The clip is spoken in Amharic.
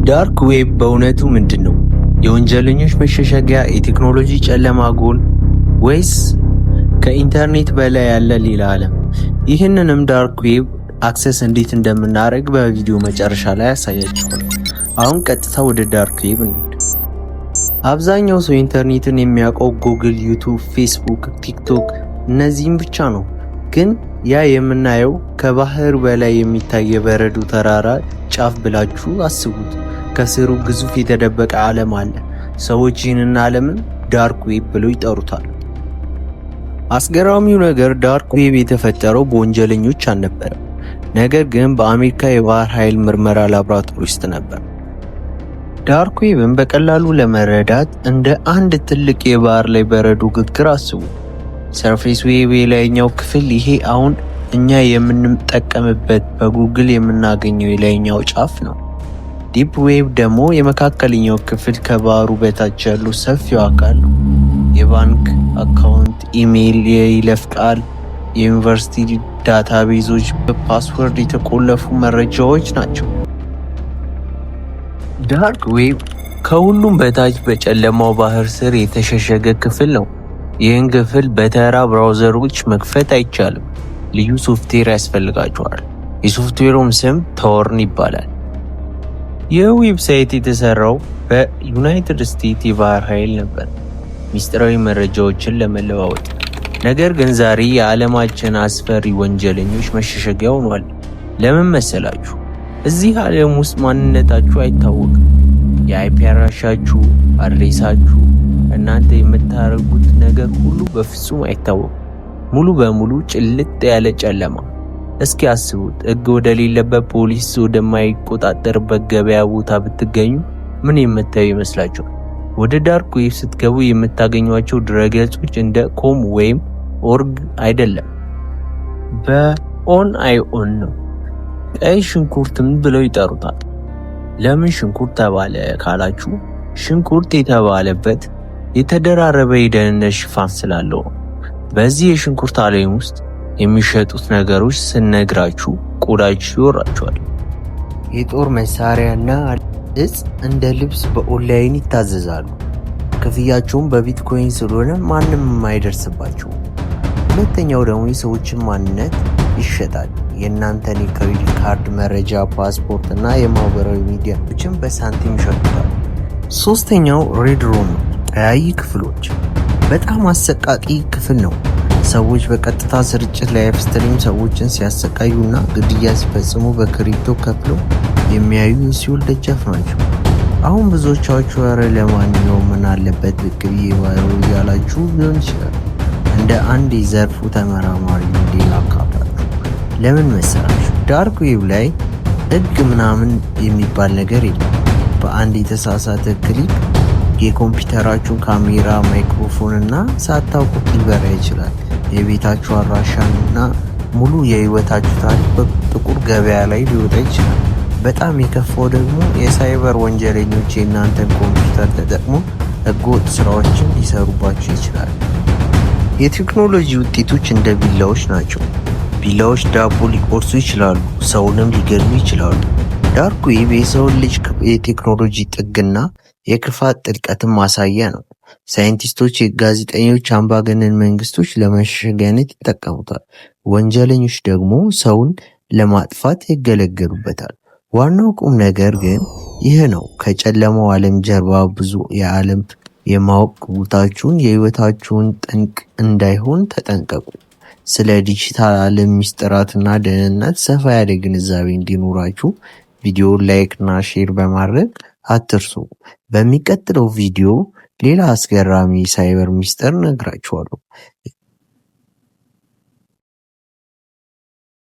Dark web በእውነቱ ምንድን ነው? የወንጀለኞች መሸሸጊያ፣ የቴክኖሎጂ ጨለማ ጎን ወይስ ከኢንተርኔት በላይ ያለ ሌላ ዓለም? ይህንንም dark web access እንዴት እንደምናደርግ በቪዲዮ መጨረሻ ላይ አሳያችኋለሁ። አሁን ቀጥታ ወደ dark web እንሂድ። አብዛኛው ሰው ኢንተርኔትን የሚያውቀው ጉግል፣ ዩቱብ፣ ፌስቡክ፣ ቲክቶክ እነዚህም ብቻ ነው። ግን ያ የምናየው ከባህር በላይ የሚታይ የበረዶ ተራራ ጫፍ ብላችሁ አስቡት። ከስሩ ግዙፍ የተደበቀ ዓለም አለ። ሰዎች ይህንን ዓለምን dark web ብለው ይጠሩታል። አስገራሚው ነገር dark web የተፈጠረው በወንጀለኞች አልነበረም፣ ነገር ግን በአሜሪካ የባህር ኃይል ምርመራ ላብራቶሪ ውስጥ ነበር። Dark web ን በቀላሉ ለመረዳት እንደ አንድ ትልቅ የባህር ላይ በረዶ ግግር አስቡ። Surface web የላይኛው ክፍል፣ ይሄ አሁን እኛ የምንጠቀምበት በጉግል የምናገኘው የላይኛው ጫፍ ነው። Deep web ደግሞ የመካከለኛው ክፍል፣ ከባህሩ በታች ያለው ሰፊው አካል ነው። የባንክ account፣ ኢሜይል፣ የይለፍ ቃል፣ የዩኒቨርሲቲ database ኦች፣ በ password የተቆለፉ መረጃዎች ናቸው። Dark web ከሁሉም በታች በጨለማው ባህር ስር የተሸሸገ ክፍል ነው። ይህን ክፍል በተራ browser ኦች መክፈት አይቻልም። ልዩ ሶፍትዌር ያስፈልጋቸዋል። የሶፍትዌሩም ስም Tor ይባላል። ይህ website የተሰራው በዩናይትድ ስቴትስ የባህር ኃይል ነበር፣ ሚስጥራዊ መረጃዎችን ለመለዋወጥ። ነገር ግን ዛሬ የዓለማችን አስፈሪ ወንጀለኞች መሸሸጊያ ሆኗል። ለምን መሰላችሁ? እዚህ ዓለም ውስጥ ማንነታችሁ አይታወቅም። የ IP አድራሻችሁ፣ address ኣችሁ፣ እናንተ የምታደርጉት ነገር ሁሉ በፍጹም አይታወቅም። ሙሉ በሙሉ ጭልጥ ያለ ጨለማ። እስኪ አስቡት፣ ሕግ ወደሌለበት፣ ፖሊስ ወደማይቆጣጠርበት ገበያ ቦታ ብትገኙ ምን የምታዩ ይመስላችኋል? ወደ dark web ስትገቡ የምታገኟቸው ድረገጾች እንደ com ወይም org አይደለም፣ በ onion ነው። ቀይ ሽንኩርትም ብለው ይጠሩታል። ለምን ሽንኩርት ተባለ ካላችሁ፣ ሽንኩርት የተባለበት የተደራረበ የደህንነት ሽፋን ስላለው ነው። በዚህ የሽንኩርት ዓለም ውስጥ የሚሸጡት ነገሮች ስነግራችሁ ቆዳችሁ ይወራችኋል። የጦር መሳሪያና እጽ እንደ ልብስ በኦንላይን ይታዘዛሉ። ክፍያቸውም በቢትኮይን ስለሆነ ማንም አይደርስባቸውም። ሁለተኛው ደግሞ የሰዎችን ማንነት ይሸጣል። የእናንተን የ credit card መረጃ፣ ፓስፖርት እና የማህበራዊ ሚዲያዎችን በሳንቲም ይሸጡታል። ሶስተኛው red room ነው። ቀያይ ክፍሎች በጣም አሰቃቂ ክፍል ነው። ሰዎች በቀጥታ ስርጭት live stream ሰዎችን ሲያሰቃዩና ግድያ ሲፈጽሙ በ crypto ከፍለው የሚያዩ የሲኦል ደጃፍ ናቸው። አሁን ብዙዎቻችሁ ኧረ ለማንኛውም ምን አለበት ብቅ ብዬ ባየው እያላችሁ ሊሆን ይችላል። እንደ አንድ የዘርፉ ተመራማሪ ሞዴል አካፍላችሁ፣ ለምን መሰላችሁ? Dark web ላይ ህግ ምናምን የሚባል ነገር የለም። በአንድ የተሳሳተ click የኮምፒውተራችሁን ካሜራ፣ ማይክሮፎን እና ሳታውቁት ሊበራ ይችላል። የቤታችሁ አድራሻን እና ሙሉ የህይወታችሁ ታሪክ በጥቁር ገበያ ላይ ሊወጣ ይችላል። በጣም የከፋው ደግሞ የሳይበር ወንጀለኞች የእናንተን ኮምፒውተር ተጠቅሞ ህገወጥ ስራዎችን ሊሰሩባችሁ ይችላል። የቴክኖሎጂ ውጤቶች እንደ ቢላዎች ናቸው። ቢላዎች ዳቦ ሊቆርሱ ይችላሉ፣ ሰውንም ሊገድሉ ይችላሉ። Dark web የሰውን ልጅ የቴክኖሎጂ ጥግና የክፋት ጥልቀትን ማሳያ ነው። ሳይንቲስቶች፣ ጋዜጠኞች፣ አምባገነን መንግስቶች ለመሸሸጊያነት ይጠቀሙታል። ወንጀለኞች ደግሞ ሰውን ለማጥፋት ይገለገሉበታል። ዋናው ቁም ነገር ግን ይህ ነው። ከጨለማው ዓለም ጀርባ ብዙ የዓለም የማወቅ ጉጉታችሁን የህይወታችሁን ጠንቅ እንዳይሆን ተጠንቀቁ። ስለ ዲጂታል ዓለም ሚስጥራትና ደህንነት ሰፋ ያለ ግንዛቤ እንዲኖራችሁ ቪዲዮውን like እና share በማድረግ አትርሱ። በሚቀጥለው ቪዲዮ ሌላ አስገራሚ ሳይበር ሚስጥር እነግራችኋለሁ።